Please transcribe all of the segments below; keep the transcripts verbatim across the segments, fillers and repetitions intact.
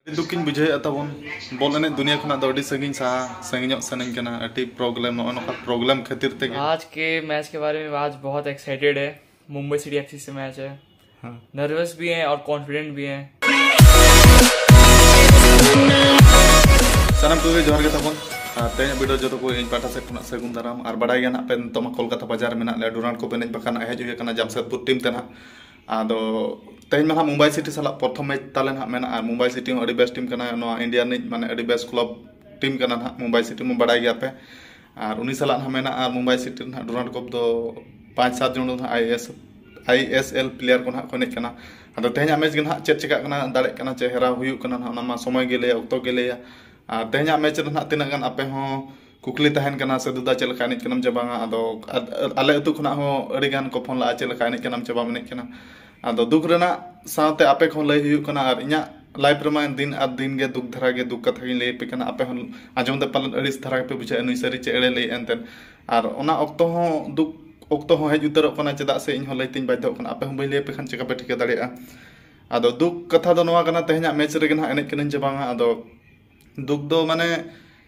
ᱟᱹᱰᱤ ᱫᱩᱠᱤᱧ ᱵᱩᱡᱷᱟᱹᱣᱮᱫᱼᱟ ᱛᱟᱵᱚᱱ, ᱵᱚᱞ ᱮᱱᱮᱡ ᱫᱩᱱᱤᱭᱟᱹ ᱠᱷᱚᱱᱟᱜ ᱫᱚ ᱟᱹᱰᱤ ᱥᱟᱺᱜᱤᱧ ᱥᱟᱦᱟ, ᱥᱟᱺᱜᱤᱧᱚᱜ ᱥᱟᱱᱟᱧ ᱠᱟᱱᱟ᱾ ᱟᱹᱰᱤ ᱯᱨᱚᱵᱞᱮᱢ, ᱱᱚᱜᱼᱚ ᱱᱚᱝᱠᱟ ᱯᱨᱚᱵᱞᱮᱢ ᱠᱷᱟᱹᱛᱤᱨ ᱛᱮᱜᱮ᱾ आज के मैच के बारे में आज बहुत एक्साइटेड है। मुंबई सिटी एफसी से मैच है। हाँ। नर्वस भी हैं और कॉन्फिडेंट भी हैं। ᱥᱟᱱᱟᱢ ᱠᱚᱜᱮ ᱡᱚᱦᱟᱨ ᱜᱮ ᱛᱟᱵᱚᱱ᱾ ᱟᱨ ᱛᱮᱦᱮᱧᱟᱜ ᱵᱷᱤᱰᱤᱭᱳ ᱡᱚᱛᱚ ᱠᱚ ᱤᱧ ᱯᱟᱦᱴᱟ ᱥᱮᱫ ᱠᱷᱚᱱᱟᱜ ᱥᱟᱹᱜᱩᱱ ᱫᱟᱨᱟᱢ᱾ ᱟᱨ ᱵᱟᱲᱟᱭ ᱜᱮᱭᱟ ᱱᱟᱜ ᱯᱮ, ᱱᱤᱛᱚᱜ ᱢᱟ ᱠᱳᱞᱠᱟᱛᱟ ᱵᱟᱡᱟᱨ ᱨᱮ ᱢᱮᱱᱟᱜ ᱞᱮᱭᱟ, ᱰᱩᱨᱟᱱᱰ ᱠᱚᱯ ᱮᱱᱮᱡ ᱵᱟᱠᱷᱨᱟ ᱱᱟᱜ ᱦᱮᱡ ᱦᱩᱭ ᱟᱠᱟᱱᱟ ᱡᱟᱢᱥᱮᱫᱽᱯᱩᱨ ᱴᱤᱢ ᱛᱮ ᱱᱟᱜ᱾ ᱟᱫᱚ ᱛᱮᱦᱮᱧ ᱢᱟ ᱱᱟᱜ ᱢᱩᱢᱵᱟᱭ ᱥᱤᱴᱤ ᱥᱟᱞᱟᱜ ᱯᱨᱚᱛᱷᱚᱢ ᱢᱮᱪ ᱛᱟᱞᱮ ᱱᱟᱜ ᱢᱮᱱᱟᱜᱼᱟ, ᱟᱨ ᱢᱩᱢᱵᱟᱭ ᱥᱤᱴᱤ ᱦᱚᱸ ᱟᱹᱰᱤ ᱵᱮᱥ ᱴᱤᱢ ᱠᱟᱱᱟ, ᱱᱚᱣᱟ ᱤᱱᱰᱤᱭᱟ ᱨᱤᱱᱤᱡ ᱢᱟᱱᱮ ᱟᱹᱰᱤ ᱵᱮᱥ ᱠᱞᱟᱵᱽ ᱴᱤᱢ ᱠᱟᱱᱟ ᱱᱟᱜ ᱢᱩᱢᱵᱟᱭ ᱥᱤᱴᱤ ᱢᱟ, ᱵᱟᱲᱟᱭ ᱜᱮᱭᱟ ᱯᱮ᱾ ᱟᱨ ᱩᱱᱤ ᱥᱟᱞᱟᱜ ᱱᱟᱜ ᱢᱮᱱᱟᱜᱼᱟ, ᱟᱨ ᱢᱩᱢᱵᱟᱭ ᱥᱤᱴᱤ ᱨᱮ ᱱᱟᱜ ᱰᱩᱨᱟᱱᱰ ᱠᱚᱯ ᱫᱚ ᱯᱟᱸᱪ ᱥᱟᱛ ᱡᱚᱱ ᱫᱚ ᱱᱟᱜ I S I S L player ᱠᱚ ᱱᱟᱜ ᱠᱚ ᱮᱱᱮᱡ ᱠᱟᱱᱟ᱾ ᱟᱫᱚ ᱛᱮᱦᱮᱧᱟᱜ ᱢᱮᱪ ᱜᱮ ᱱᱟᱜ ᱪᱮᱫ ᱪᱮᱠᱟᱜ ᱠᱟᱱᱟ, ᱫᱟᱲᱮᱜ ᱠᱟᱱᱟ ᱪᱮ ᱦᱮᱨᱟᱣ ᱦᱩᱭᱩᱜ ᱠᱟᱱᱟ ᱱᱟᱜ, ᱚᱱᱟ ᱢᱟ ᱥᱚᱢᱚᱭ ᱜᱮ ᱞᱟᱹᱭᱟ, ᱚᱠᱛᱚ ᱜᱮ ᱞᱟᱹᱭᱟ᱾ ᱟᱨ ᱛᱮᱦᱮᱧᱟᱜ ᱢᱮᱪ ᱨᱮ ᱱᱟᱜ ᱛᱤᱱᱟᱹᱜ ᱜᱟᱱ ᱟᱯᱮ ᱦᱚᱸ ᱠᱩᱠᱞᱤ ᱛᱟᱦᱮᱱ ᱠᱟᱱᱟ ᱥᱮ ᱫᱩᱫᱟ ᱪᱮᱫ ᱞᱮᱠᱟ ᱮᱱᱮᱡ ᱠᱟᱱᱟᱢ ᱪᱮ ᱵᱟᱝᱟ? ᱟᱫᱚ ᱟ- ᱟᱞᱮ ᱟᱹᱛᱩ ᱠᱷᱚᱱᱟᱜ ᱦᱚᱸ ᱟᱹᱰᱤ ᱜᱟᱱ ᱠᱚ ᱯᱷᱳᱱ ᱞᱟᱜᱼᱟ, ᱪᱮᱫ ᱞᱮᱠᱟ ᱮᱱᱮᱡ ᱠᱟᱱᱟᱢ ᱪᱮ ᱵᱟᱢ ᱮᱱᱮᱡ ᱠᱟᱱᱟ? ᱟᱫᱚ ᱫᱩᱠ ᱨᱮᱱᱟᱜ ᱥᱟᱶᱛᱮ ᱟᱯᱮ ᱠᱚᱦᱚᱸ ᱞᱟᱹᱭ ᱦᱩᱭᱩᱜ ᱠᱟᱱᱟ, ᱟᱨ ᱤᱧᱟᱹᱜ ᱞᱟᱭᱤᱯᱷ ᱨᱮᱢᱟ ᱫᱤᱱ ᱟᱨ ᱫᱤᱱ ᱜᱮ ᱫᱩᱠ ᱫᱷᱟᱨᱟ ᱜᱮ ᱫᱩᱠ ᱠᱟᱛᱷᱟ ᱜᱤᱧ ᱞᱟᱹᱭ ᱟᱯᱮ ᱠᱟᱱᱟ᱾ ᱟᱯᱮ ᱦᱚᱸ ᱟᱸᱡᱚᱢ ᱛᱮ ᱯᱟᱞᱮᱱ ᱟᱹᱲᱤᱥ ᱫᱷᱟᱨᱟ ᱜᱮᱯᱮ ᱵᱩᱡᱷᱟᱹᱣᱟ, ᱱᱩᱭ ᱥᱟᱹᱨᱤ ᱪᱮ ᱮᱲᱮ ᱞᱟᱹᱭᱮᱫᱼᱟ ᱮᱱᱛᱮᱫ᱾ ᱟᱨ ᱚᱱᱟ ᱚᱠᱛᱚ ᱦᱚᱸ ᱫᱩᱠ ᱚᱠᱛᱚ ᱦᱚᱸ ᱦᱮᱡ ᱩᱛᱟᱹᱨᱚᱜ ᱠᱟᱱᱟ, ᱪᱮᱫᱟᱜ ᱥᱮ ᱤᱧ ᱦᱚᱸ ᱞᱟᱹᱭ ᱛᱤᱧ ᱵᱟᱫᱽᱫᱷᱚᱜ ᱠᱟᱱᱟ, ᱟᱯᱮ ᱦᱚᱸ ᱵᱟᱹᱧ ᱞᱟᱹᱭ ᱟᱯᱮ ᱠᱷᱟᱱ ᱪᱮᱠᱟ ᱯᱮ ᱴᱷᱤᱠᱟᱹ ᱫᱟᱲᱮᱭᱟᱜᱼᱟ? ᱟᱫᱚ ᱫᱩᱠ ᱠᱟᱛᱷᱟ ᱫᱚ ᱱᱚᱣᱟ ᱠᱟᱱᱟ, ᱛᱮᱦᱮᱧᱟᱜ ᱢᱮᱪ ᱨᱮᱜᱮ ᱱᱟᱦᱟᱜ ᱮᱱᱮᱡ ᱠᱟᱹᱱᱟᱹᱧ ᱪᱮ ᱵᱟᱝᱟ? ᱟᱫᱚ ᱫᱩᱠ ᱫᱚ ᱢᱟᱱᱮ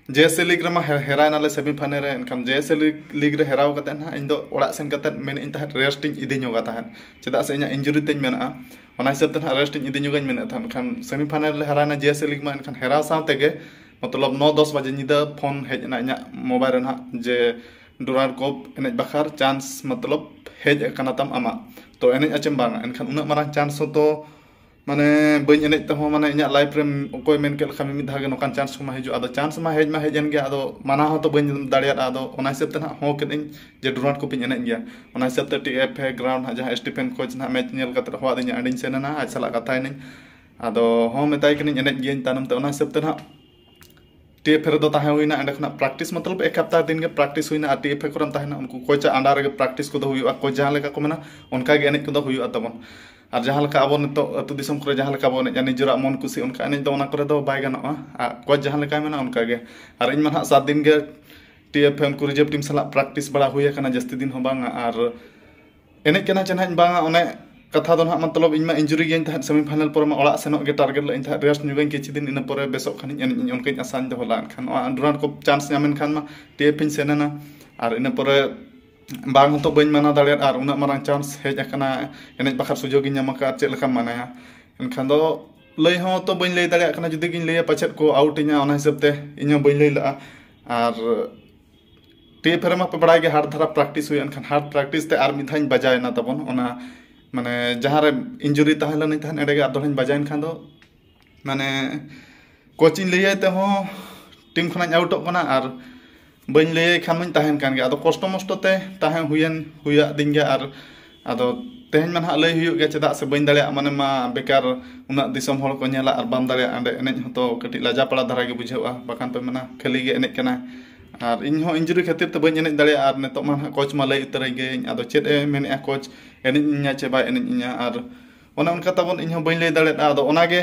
ᱡᱮᱭᱥᱮ ᱞᱤᱜᱽ ᱨᱮᱢᱟ ᱦᱮ- ᱦᱮᱨᱟᱭ ᱱᱟᱞᱮ ᱥᱮᱢᱤ ᱯᱷᱟᱭᱱᱮᱞ ᱨᱮ, ᱮᱱᱠᱷᱟᱱ ᱡᱮᱭᱥᱮ ᱞᱤᱜᱽ, ᱞᱤᱜᱽ ᱨᱮ ᱦᱮᱨᱟᱣ ᱠᱟᱛᱮ ᱱᱟᱦᱟᱜ ᱤᱧ ᱫᱚ ᱚᱲᱟᱜ ᱥᱮᱱ ᱠᱟᱛᱮ ᱢᱮᱱᱮᱫ ᱛᱟᱦᱮᱸᱫ ᱨᱮᱥᱴ ᱤᱧ ᱤᱫᱤ ᱧᱚᱜᱟ ᱛᱟᱦᱮᱸᱫ, ᱪᱮᱫᱟᱜ ᱥᱮ ᱤᱧᱟᱹᱜ ᱤᱱᱡᱩᱨᱤ ᱛᱤᱧ ᱢᱮᱱᱟᱜᱼᱟ, ᱚᱱᱟ ᱦᱤᱥᱟᱹᱵ ᱛᱮ ᱱᱟᱦᱟᱜ ᱨᱮᱥᱴ ᱤᱧ ᱤᱫᱤ ᱧᱚᱜᱟᱧ ᱢᱮᱱᱮᱫ ᱛᱟᱦᱮᱸᱫ᱾ ᱮᱱᱠᱷᱟᱱ ᱥᱮᱢᱤ ᱯᱷᱟᱭᱱᱮᱞ ᱨᱮ ᱦᱮᱨᱟᱭ ᱱᱟ ᱡᱮᱭᱥᱮ ᱞᱤᱜᱽ ᱢᱟ, ᱮᱱᱠᱷᱟᱱ ᱦᱮᱨᱟᱣ ᱥᱟᱶ ᱛᱮᱜᱮ ᱢᱚᱛᱞᱚᱵ ᱱᱚ ᱫᱚᱥ ᱵᱟᱡᱮ ᱧᱤᱫᱟᱹ ᱯᱷᱳᱱ ᱦᱮᱡ ᱮᱱᱟ ᱤᱧᱟᱹᱜ ᱢᱳᱵᱟᱭᱤᱞ ᱨᱮ ᱱᱟᱦᱟᱜ ᱡᱮ ᱰᱩᱨᱟᱱᱰ ᱠᱚᱯ ᱮᱱᱮᱡ ᱵᱟᱠᱷᱨᱟ ᱪᱟᱱᱥ ᱢᱚᱛᱞᱚᱵ ᱦᱮᱡ ᱟᱠᱟᱱᱟ ᱛᱟᱢ ᱟᱢᱟᱜ, ᱛᱚ ᱮᱱᱮᱡ ᱟᱪᱮᱢ ᱵᱟᱝᱟ? ᱮᱱᱠᱷᱟᱱ ᱩᱱᱟᱹᱜ ᱢᱟᱨᱟᱝ ᱪᱟᱱᱥ ᱦᱚᱸᱛᱚ ᱢᱟᱱᱮ ᱵᱟᱹᱧ ᱮᱱᱮᱡ ᱛᱮᱦᱚᱸ ᱢᱟᱱᱮ ᱤᱧᱟᱹᱜ ᱞᱟᱭᱤᱯᱷ ᱨᱮ ᱚᱠᱚᱭ ᱢᱮᱱ ᱠᱮᱫ ᱞᱮᱠᱟ ᱢᱤᱢᱤᱫ ᱫᱷᱟᱣ ᱜᱮ ᱱᱚᱝᱠᱟᱱ ᱪᱟᱱᱥ ᱠᱚᱢᱟ ᱦᱤᱡᱩᱜᱼᱟ᱾ ᱟᱫᱚ ᱪᱟᱱᱥ ᱢᱟ ᱦᱮᱡ ᱢᱟ ᱦᱮᱡ ᱮᱱ ᱜᱮᱭᱟ, ᱟᱫᱚ ᱢᱟᱱᱟᱣ ᱦᱚᱸᱛᱚ ᱵᱟᱹᱧ ᱫᱟᱲᱮᱭᱟᱫᱟ᱾ ᱟᱫᱚ ᱚᱱᱟ ᱦᱤᱥᱟᱹᱵ ᱛᱮ ᱱᱟᱦᱟᱜ ᱦᱚᱸ ᱠᱮᱫᱟᱹᱧ ᱡᱮ ᱰᱩᱨᱟᱱᱰ ᱠᱚᱯᱤᱧ ᱮᱱᱮᱡ ᱜᱮᱭᱟ᱾ ᱚᱱᱟ ᱦᱤᱥᱟᱹᱵ ᱛᱮ ᱴᱤ ᱮᱯᱷ ᱮ ᱜᱨᱟᱣᱩᱱᱰ ᱱᱟᱦᱟᱜ ᱡᱟᱦᱟᱸ ᱥᱴᱤᱯᱷᱮᱱ ᱠᱳᱪ ᱱᱟᱦᱟᱜ ᱢᱮᱪ ᱧᱮᱞ ᱠᱟᱛᱮ ᱦᱚᱦᱚ ᱟᱹᱫᱤᱧᱟ, ᱚᱸᱰᱮᱧ ᱥᱮᱱ ᱮᱱᱟ, ᱟᱡ ᱥᱟᱞᱟᱜ ᱠᱟᱛᱷᱟᱭᱮᱱᱟᱹᱧ᱾ ᱟᱫᱚ ᱦᱚᱸ ᱢᱮᱛᱟᱭ ᱠᱟᱹᱱᱟᱹᱧ ᱮᱱᱮᱡ ᱜᱤᱭᱟᱹᱧ᱾ ᱛᱟᱭᱱᱚᱢ ᱛᱮ ᱚᱱᱟ ᱦᱤᱥᱟᱹᱵ ᱛᱮ ᱱᱟᱦᱟᱜ ᱴᱤ ᱮᱯᱷ ᱮ ᱨᱮᱫᱚ ᱛᱟᱦᱮᱸ ᱦᱩᱭᱱᱟ᱾ ᱚᱸᱰᱮ ᱠᱷᱚᱱᱟᱜ ᱯᱨᱮᱠᱴᱤᱥ ᱢᱚᱛᱞᱚᱵ ᱮᱠ ᱦᱟᱯᱛᱟ ᱫᱤᱱ ᱜᱮ ᱯᱨᱮᱠᱴᱤᱥ ᱦᱩᱭᱱᱟ᱾ ᱟᱨ ᱴᱤ ᱮᱯᱷ ᱮ ᱠᱚᱨᱮᱢ ᱛᱟᱦᱮᱱᱟ, ᱩᱱᱠᱩ ᱠᱳᱪᱟᱜ ᱟᱱᱰᱟᱨ ᱨᱮᱜᱮ ᱯᱨᱮᱠᱴᱤᱥ ᱠᱚᱫᱚ ᱦᱩᱭᱩᱜᱼᱟ, ᱠᱳᱪ ᱡᱟᱦᱟᱸ ᱞᱮᱠᱟ ᱠᱚ ᱢᱮᱱᱟ ᱚᱱᱠᱟ ᱜᱮ ᱮᱱᱮᱡ ᱠᱚᱫᱚ ᱦᱩᱭᱩᱜᱼᱟ ᱛᱟᱵᱚᱱ᱾ ᱟᱨ ᱡᱟᱦᱟᱸ ᱞᱮᱠᱟ ᱟᱵᱚ ᱱᱤᱛᱚᱜ ᱟᱹᱛᱩ ᱫᱤᱥᱚᱢ ᱠᱚᱨᱮ ᱡᱟᱦᱟᱸ ᱞᱮᱠᱟ ᱵᱚᱱ ᱮᱱᱮᱡᱼᱟ, ᱱᱤᱡᱮᱨᱟᱜ ᱢᱚᱱ ᱠᱩᱥᱤ ᱚᱱᱠᱟ ᱮᱱᱮᱡ ᱫᱚ ᱚᱱᱟ ᱠᱚᱨᱮ ᱫᱚ ᱵᱟᱭ ᱜᱟᱱᱚᱜᱼᱟ᱾ ᱟᱨ ᱠᱳᱪ ᱡᱟᱦᱟᱸ ᱞᱮᱠᱟᱭ ᱢᱮᱱᱟ ᱚᱱᱠᱟ ᱜᱮ᱾ ᱟᱨ ᱤᱧ ᱢᱟ ᱱᱟᱦᱟᱜ ᱥᱟᱛ ᱫᱤᱱ ᱜᱮ ᱴᱤ ᱮᱯᱷ ᱮ ᱩᱱᱠᱩ ᱨᱤᱡᱟᱨᱵᱷ ᱴᱤᱢ ᱥᱟᱞᱟᱜ ᱯᱨᱮᱠᱴᱤᱥ ᱵᱟᱲᱟ ᱦᱩᱭ ᱟᱠᱟᱱᱟ, ᱡᱟᱹᱥᱛᱤ ᱫᱤᱱ ᱦᱚᱸ ᱵᱟᱝᱟ᱾ ᱟᱨ ᱮᱱᱮᱡ ᱠᱟᱱᱟ ᱪᱮ ᱱᱟᱦᱟᱜ ᱤᱧ ᱵᱟᱝᱟ, ᱚᱱᱮ ᱠᱟᱛᱷᱟ ᱫᱚ ᱱᱟᱦᱟᱜ ᱢᱚᱛᱞᱚᱵ ᱤᱧ ᱢᱟ ᱤᱧᱡᱩᱨᱤ ᱜᱤᱭᱟᱹᱧ ᱛᱟᱦᱮᱸᱫ, ᱥᱮᱢᱤ ᱯᱷᱟᱭᱱᱟᱞ ᱯᱚᱨᱮ ᱢᱟ ᱚᱲᱟᱜ ᱥᱮᱱᱚᱜ ᱜᱮ ᱴᱟᱨᱜᱮᱴ ᱞᱮᱫ ᱤᱧ ᱛᱟᱦᱮᱸᱫ, ᱨᱮᱥᱴ ᱧᱚᱜᱟᱹᱧ ᱠᱤᱪᱷᱩ ᱫᱤᱱ, ᱤᱱᱟᱹ ᱯᱚᱨᱮ ᱵᱮᱥᱚᱜ ᱠᱷᱟᱱᱤᱧ ᱮᱱᱮᱡ ᱤᱧ ᱚᱱᱠᱟᱧ ᱟᱥᱟᱧ ᱫᱚᱦᱚ ᱞᱮᱫᱼᱟ᱾ ᱮᱱᱠᱷᱟᱱ ᱱᱚᱣᱟ ᱰᱩᱨᱟᱱᱰ ᱠᱚᱯ ᱪᱟᱱᱥ ᱧᱟᱢ ᱮᱱ ᱠᱷᱟᱱ ᱢᱟ ᱴᱤ ᱮᱯᱷ ᱤᱧ ᱥᱮᱱ ᱮᱱᱟ᱾ ᱟᱨ ᱤᱱᱟᱹ ᱯᱚᱨᱮ ᱵᱟᱝ ᱦᱚᱸᱛᱚ ᱵᱟᱹᱧ ᱢᱟᱱᱟᱣ ᱫᱟᱲᱮᱭᱟᱫ, ᱟᱨ ᱩᱱᱟᱹᱜ ᱢᱟᱨᱟᱝ ᱪᱟᱱᱥ ᱦᱮᱡ ᱟᱠᱟᱱᱟ, ᱮᱱᱮᱡ ᱵᱟᱠᱷᱨᱟ ᱥᱩᱡᱳᱜᱽ ᱤᱧ ᱧᱟᱢ ᱟᱠᱟᱫ, ᱟᱨ ᱪᱮᱫ ᱞᱮᱠᱟᱢ ᱢᱟᱱᱟᱭᱟ? ᱮᱱᱠᱷᱟᱱ ᱫᱚ ᱞᱟᱹᱭ ᱦᱚᱸ ᱛᱚ ᱵᱟᱹᱧ ᱞᱟᱹᱭ ᱫᱟᱲᱮᱭᱟᱜ ᱠᱟᱱᱟ, ᱡᱩᱫᱤ ᱜᱤᱧ ᱞᱟᱹᱭᱟ ᱯᱟᱪᱮᱫ ᱠᱚ ᱟᱣᱩᱴ ᱤᱧᱟ, ᱚᱱᱟ ᱦᱤᱥᱟᱹᱵ ᱛᱮ ᱤᱧ ᱦᱚᱸ ᱵᱟᱹᱧ ᱞᱟᱹᱭ ᱞᱮᱫᱼᱟ᱾ ᱟᱨ ᱴᱤ ᱮᱯᱷ ᱨᱮᱢᱟ ᱯᱮ ᱵᱟᱲᱟᱭ ᱜᱮ ᱦᱟᱨᱰ ᱫᱷᱟᱨᱟ ᱯᱨᱮᱠᱴᱤᱥ ᱦᱩᱭᱩᱜᱼᱟ, ᱮᱱᱠᱷᱟᱱ ᱦᱟᱨᱰ ᱯᱨᱮᱠᱴᱤᱥ ᱛᱮ ᱟᱨ ᱢᱤᱫ ᱫᱷᱟᱣ ᱤᱧ ᱵᱟᱡᱟᱣ ᱮᱱᱟ ᱛᱟᱵᱚᱱ᱾ ᱚᱱᱟ ᱢᱟᱱᱮ ᱡᱟᱦᱟᱸ ᱨᱮ ᱤᱧᱡᱩᱨᱤ ᱛᱟᱦᱮᱸ ᱞᱮᱱᱟᱧ ᱛᱟᱦᱮᱸᱫ, ᱮᱸᱰᱮ ᱜᱮ ᱟᱨ ᱫᱚᱲᱦᱟᱧ ᱵᱟᱡᱟᱣᱮᱱ ᱠᱷᱟᱱ ᱫᱚ ᱢᱟᱱᱮ ᱠᱳᱪ ᱤᱧ ᱞᱟᱹᱭᱟᱭ ᱛᱮᱦᱚᱸ ᱴᱤᱢ ᱠᱷᱚᱱᱟᱜ ᱤᱧ ᱟᱣᱩᱴᱚᱜ ᱠᱟᱱᱟ, ᱟᱨ ᱵᱟᱹᱧ ᱞᱟᱹᱭᱟᱭ ᱠᱷᱟᱱ ᱢᱟᱧ ᱛᱟᱦᱮᱱ ᱠᱟᱱ ᱜᱮᱭᱟ᱾ ᱟᱫᱚ ᱠᱚᱥᱴᱚ ᱢᱚᱥᱴᱚ ᱛᱮ ᱛᱟᱦᱮᱸ ᱦᱩᱭᱮᱱ, ᱦᱩᱭᱟᱫᱤᱧ ᱜᱮᱭᱟ᱾ ᱟᱨ ᱟᱫᱚ ᱛᱮᱦᱮᱧ ᱢᱟ ᱱᱟᱦᱟᱜ ᱞᱟᱹᱭ ᱦᱩᱭᱩᱜ ᱜᱮᱭᱟ, ᱪᱮᱫᱟᱜ ᱥᱮ ᱵᱟᱹᱧ ᱫᱟᱲᱮᱭᱟᱜᱼᱟ, ᱢᱟᱱᱮ ᱢᱟ ᱵᱮᱠᱟᱨ ᱩᱱᱟᱹᱜ ᱫᱤᱥᱚᱢ ᱦᱚᱲ ᱠᱚ ᱧᱮᱞᱟ ᱟᱨ ᱵᱟᱢ ᱫᱟᱲᱮᱭᱟᱜᱼᱟ ᱚᱸᱰᱮ ᱮᱱᱮᱡ ᱦᱚᱸᱛᱚ ᱠᱟᱹᱴᱤᱡ ᱞᱟᱡᱟ ᱯᱟᱲᱟ ᱫᱷᱟᱨᱟ ᱜᱮ ᱵᱩᱡᱷᱟᱹᱜᱼᱟ, ᱵᱟᱠᱷᱟᱱ ᱯᱮ ᱢᱮᱱᱟ ᱠᱷᱟᱹᱞᱤ ᱜᱮ ᱮᱱᱮᱡ ᱠᱟᱱᱟᱭ᱾ ᱟᱨ ᱤᱧ ᱦᱚᱸ ᱤᱧᱡᱩᱨᱤ ᱠᱷᱟᱹᱛᱤᱨ ᱛᱮ ᱵᱟᱹᱧ ᱮᱱᱮᱡ ᱫᱟᱲᱮᱭᱟᱜᱼᱟ, ᱟᱨ ᱱᱤᱛᱚᱜ ᱢᱟ ᱱᱟᱦᱟᱜ ᱠᱳᱪ ᱢᱟ ᱞᱟᱹᱭ ᱩᱛᱟᱹᱨᱟᱹᱧ ᱜᱮᱭᱟᱹᱧ, ᱟᱫᱚ ᱪᱮᱫ ᱮ ᱢᱮᱱᱮᱫᱼᱟ ᱠᱳᱪ, ᱮᱱᱮᱡ ᱤᱧᱟ ᱪᱮ ᱵᱟᱭ ᱮᱱᱮᱡ ᱤᱧᱟ᱾ ᱟᱨ ᱚᱱᱮ ᱚᱱᱠᱟ ᱛᱟᱵᱚᱱ ᱤᱧ ᱦᱚᱸ ᱵᱟᱹᱧ ᱞᱟᱹᱭ ᱫᱟᱲᱮᱭᱟᱫᱼᱟ᱾ ᱟᱫᱚ ᱚᱱᱟᱜᱮ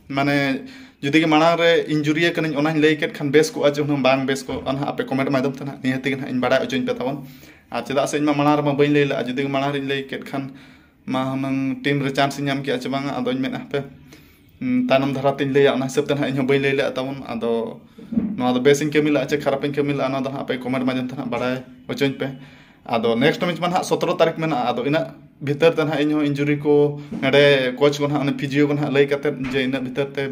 ᱢᱟᱱᱮ ᱡᱩᱫᱤ ᱜᱮ ᱢᱟᱲᱟᱝ ᱨᱮ ᱤᱧᱡᱩᱨᱤ ᱟᱠᱟᱱᱟᱹᱧ ᱚᱱᱟᱧ ᱞᱟᱹᱭ ᱠᱮᱫ ᱠᱷᱟᱱ ᱵᱮᱥ ᱠᱚᱜᱼᱟ ᱪᱮ ᱦᱩᱱᱟᱹᱝ ᱵᱟᱝ ᱵᱮᱥ ᱠᱚᱜᱼᱟ, ᱱᱟᱦᱟᱜ ᱟᱯᱮ ᱠᱚᱢᱮᱱᱴ ᱢᱟᱫᱽᱫᱷᱚᱢ ᱛᱮ ᱱᱟᱦᱟᱜ ᱱᱤᱦᱟᱹᱛ ᱜᱮ ᱱᱟᱦᱟᱜ ᱤᱧ ᱵᱟᱲᱟᱭ ᱦᱚᱪᱚᱧ ᱯᱮ ᱛᱟᱵᱚᱱ᱾ ᱟᱨ ᱪᱮᱫᱟᱜ ᱥᱮ ᱤᱧ ᱢᱟ ᱢᱟᱲᱟᱝ ᱨᱮᱢᱟ ᱵᱟᱹᱧ ᱞᱟᱹᱭ ᱞᱮᱫᱼᱟ, ᱡᱩᱫᱤ ᱜᱮ ᱢᱟᱲᱟᱝ ᱨᱤᱧ ᱞᱟᱹᱭ ᱠᱮᱫ ᱠᱷᱟᱱ ᱢᱟ ᱦᱩᱱᱟᱹᱝ ᱴᱤᱢ ᱨᱮ ᱪᱟᱱᱥ ᱤᱧ ᱧᱟᱢ ᱠᱮᱜᱼᱟ ᱪᱮ ᱵᱟᱝᱟ, ᱟᱫᱚᱧ ᱢᱮᱱᱟ ᱦᱟᱯᱮ, ᱩᱸ, ᱛᱟᱭᱱᱚᱢ ᱫᱷᱟᱨᱟ ᱛᱤᱧ ᱞᱟᱹᱭᱟ, ᱚᱱᱟ ᱦᱤᱥᱟᱹᱵ ᱛᱮ ᱱᱟᱦᱟᱜ ᱤᱧ ᱦᱚᱸ ᱵᱟᱹᱧ ᱞᱟᱹᱭ ᱞᱮᱫᱼᱟ ᱛᱟᱵᱚᱱ᱾ ᱟᱫᱚ ᱱᱚᱣᱟ ᱫᱚ ᱵᱮᱥ ᱤᱧ ᱠᱟᱹᱢᱤ ᱞᱮᱫᱼᱟ ᱪᱮ ᱠᱷᱟᱨᱟᱯ ᱤᱧ ᱠᱟᱹᱢᱤ ᱞᱮᱫᱼᱟ, ᱚᱱᱟ ᱫᱚ ᱱᱟᱦᱟᱜ ᱟᱯᱮ ᱠᱚᱢᱮᱱᱴ ᱢᱟᱫᱽᱫᱷᱚᱢ ᱛᱮ ᱱᱟᱦᱟᱜ ᱵᱟᱲᱟᱭ ᱦᱚᱪᱚᱧ ᱯᱮ᱾ ᱟᱫᱚ ᱱᱮᱠᱥᱴ ᱢᱮᱪ ᱢᱟ ᱱᱟᱦᱟᱜ ᱥᱚᱛᱨᱚ ᱛᱟᱹᱨᱤᱠᱷ ᱢᱮᱱᱟᱜᱼᱟ, ᱟᱫᱚ ᱤᱱᱟᱹᱜ ᱵᱷᱤᱛᱟᱹᱨ ᱛᱮ ᱱᱟᱦᱟᱜ ᱤᱧ ᱦᱚᱸ ᱤᱧᱡᱩᱨᱤ ᱠᱚ ᱱᱚᱰᱮ ᱠᱳᱪ ᱠᱚ ᱱᱟᱦᱟᱜ, ᱩᱱᱤ ᱯᱷᱤᱡᱤᱭᱳ ᱠᱚ ᱱᱟᱦᱟᱜ ᱞᱟᱹᱭ ᱠᱟᱛᱮᱫ ᱡᱮ ᱤᱱᱟᱹᱜ ᱵᱷᱤᱛᱟᱹᱨ ᱛᱮ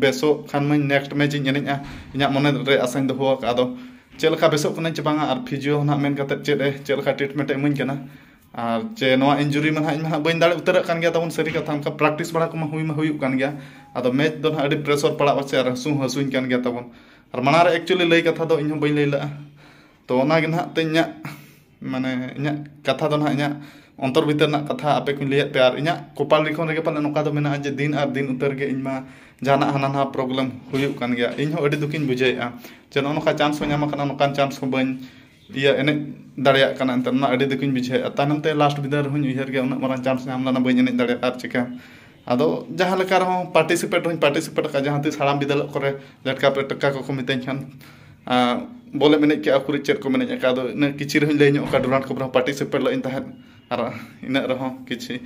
ᱵᱮᱥᱚᱜ ᱠᱷᱟᱱ ᱢᱟᱧ ᱱᱮᱠᱥᱴ ᱢᱮᱪ ᱤᱧ ᱮᱱᱮᱡᱼᱟ, ᱤᱧᱟᱹᱜ ᱢᱚᱱᱮ ᱨᱮ ᱟᱥᱟᱧ ᱫᱚᱦᱚ ᱟᱠᱟᱫᱼᱟ᱾ ᱟᱫᱚ ᱪᱮᱫ ᱞᱮᱠᱟ ᱵᱮᱥᱚᱜ ᱠᱟᱹᱱᱟᱹᱧ ᱪᱮ ᱵᱟᱝᱟ, ᱟᱨ ᱯᱷᱤᱡᱤᱭᱳ ᱦᱚᱸ ᱱᱟᱦᱟᱜ ᱢᱮᱱ ᱠᱟᱛᱮᱫ ᱪᱮᱫ ᱮ, ᱪᱮᱫ ᱞᱮᱠᱟ ᱴᱨᱤᱴᱢᱮᱱᱴ ᱮ ᱤᱢᱟᱹᱧ ᱠᱟᱱᱟ, ᱟᱨ ᱪᱮ ᱱᱚᱣᱟ ᱤᱧᱡᱩᱨᱤ ᱢᱟ ᱱᱟᱦᱟᱜ ᱤᱧ ᱢᱟ ᱱᱟᱦᱟᱜ ᱵᱟᱹᱧ ᱫᱟᱲᱮ ᱩᱛᱟᱹᱨᱚᱜ ᱠᱟᱱ ᱜᱮᱭᱟ ᱛᱟᱵᱚᱱ, ᱥᱟᱹᱨᱤ ᱠᱟᱛᱷᱟ, ᱚᱱᱠᱟ ᱯᱨᱮᱠᱴᱤᱥ ᱵᱟᱲᱟ ᱠᱚᱢᱟ ᱦᱩᱭ ᱢᱟ ᱦᱩᱭᱩᱜ ᱠᱟᱱ ᱜᱮᱭᱟ᱾ ᱟᱫᱚ ᱢᱮᱪ ᱫᱚ ᱱᱟᱦᱟᱜ ᱟᱹᱰᱤ ᱯᱨᱮᱥᱚᱨ ᱯᱟᱲᱟᱜᱼᱟ ᱪᱮ, ᱟᱨ ᱦᱟᱹᱥᱩ ᱦᱚᱸ ᱦᱟᱹᱥᱩᱧ ᱠᱟᱱ ᱜᱮᱭᱟ ᱛᱟᱵᱚᱱ᱾ ᱟᱨ ᱢᱟᱲᱟᱝ ᱨᱮ ᱮᱠᱪᱩᱭᱮᱞᱤ ᱞᱟᱹᱭ ᱠᱟᱛᱷᱟ ᱫᱚ ᱤᱧ ᱦᱚᱸ ᱵᱟᱹᱧ ᱞᱟᱹᱭ ᱞᱮᱫᱼᱟ᱾ ᱛᱚ ᱚᱱᱟ ᱜᱮ ᱱᱟᱦᱟᱜ ᱛᱮ ᱤᱧᱟᱹᱜ, ᱢᱟᱱᱮ ᱤᱧᱟᱹᱜ ᱠᱟᱛᱷᱟ ᱫᱚ ᱱᱟᱦᱟᱜ ᱤᱧᱟᱹᱜ ᱚᱱᱛᱚᱨ ᱵᱷᱤᱛᱟᱹᱨ ᱨᱮᱱᱟᱜ ᱠᱟᱛᱷᱟ ᱟᱯᱮ ᱠᱚᱧ ᱞᱟᱹᱭᱟᱫ ᱯᱮᱭᱟ᱾ ᱟᱨ ᱤᱧᱟᱹᱜ ᱠᱚᱯᱟᱞ ᱞᱤᱠᱷᱚᱱ ᱨᱮᱜᱮ ᱯᱟᱞᱮ ᱱᱚᱝᱠᱟ ᱫᱚ ᱢᱮᱱᱟᱜᱼᱟ ᱡᱮ ᱫᱤᱱ ᱟᱨ ᱫᱤᱱ ᱩᱛᱟᱹᱨ ᱜᱮ ᱤᱧ ᱢᱟ ᱡᱟᱦᱟᱱᱟᱜ ᱦᱟᱱᱟ ᱱᱟᱣᱟ ᱯᱨᱚᱵᱞᱮᱢ ᱦᱩᱭᱩᱜ ᱠᱟᱱ ᱜᱮᱭᱟ᱾ ᱤᱧ ᱦᱚᱸ ᱟᱹᱰᱤ ᱫᱩᱠᱤᱧ ᱵᱩᱡᱷᱟᱹᱣᱮᱫᱼᱟ ᱡᱮ ᱱᱚᱜᱼᱚ ᱱᱚᱝᱠᱟ ᱪᱟᱱᱥ ᱦᱚᱸ ᱧᱟᱢ ᱟᱠᱟᱱᱟ, ᱱᱚᱝᱠᱟᱱ ᱪᱟᱱᱥ ᱦᱚᱸ ᱵᱟᱹᱧ ᱤᱭᱟᱹ ᱮᱱᱮᱡ ᱫᱟᱲᱮᱭᱟᱜ ᱠᱟᱱᱟ᱾ ᱮᱱᱛᱮ ᱚᱱᱟ ᱟᱹᱰᱤ ᱫᱩᱠᱤᱧ ᱵᱩᱡᱷᱟᱹᱣᱮᱫᱼᱟ᱾ ᱛᱟᱭᱱᱚᱢ ᱛᱮ ᱞᱟᱥᱴ ᱵᱤᱫᱟᱹᱞ ᱨᱮᱦᱚᱸᱧ ᱩᱭᱦᱟᱹᱨ ᱜᱮᱭᱟ, ᱩᱱᱟᱹᱜ ᱢᱟᱨᱟᱝ ᱪᱟᱱᱥ ᱧᱟᱢ ᱞᱮᱱᱟ, ᱵᱟᱹᱧ ᱮᱱᱮᱡ ᱫᱟᱲᱮᱭᱟᱫᱼᱟ᱾ ᱟᱨ ᱪᱤᱠᱟ ᱟᱫᱚ ᱡᱟᱦᱟᱸ ᱞᱮᱠᱟ ᱨᱮᱦᱚᱸ ᱯᱟᱨᱴᱤᱥᱤᱯᱮᱴ ᱦᱚᱸᱧ ᱯᱟᱨᱴᱤᱥᱤᱯᱮᱴ ᱟᱠᱟᱫᱼᱟ, ᱡᱟᱦᱟᱸ ᱛᱤᱥ ᱦᱟᱲᱟᱢ ᱵᱤᱫᱟᱹᱞᱚᱜ ᱠᱚᱨᱮ ᱞᱮᱴᱠᱟ ᱯᱮᱴᱠᱟ ᱠᱚᱠᱚ ᱢᱤᱛᱟᱹᱧ ᱠᱷᱟᱱ, ᱟᱸ, ᱵᱚᱞᱮᱢ ᱮᱱᱮᱡ ᱠᱮᱜᱼᱟ, ᱩᱠᱩᱨᱤᱡ ᱪᱮᱫ ᱠᱚᱢ ᱮᱱᱮᱡ ᱟᱠᱟᱫ? ᱟᱫᱚ ᱤᱱᱟᱹ ᱠᱤᱪᱷᱤ ᱨᱮᱦᱚᱸᱧ ᱞᱟᱹᱭ ᱧᱚᱜ ᱠᱟᱜᱼᱟ, ᱰᱩᱨᱟᱱᱰ ᱠᱚᱯ ᱨᱮᱦᱚᱸ ᱯᱟᱨᱴᱤᱥᱤᱯᱮᱴ ᱞᱟᱜ ᱤᱧ ᱛᱟᱦᱮᱸᱫ᱾ ᱟᱨ ᱤᱱᱟᱹᱜ ᱨᱮᱦᱚᱸ ᱠᱤᱪᱷᱤ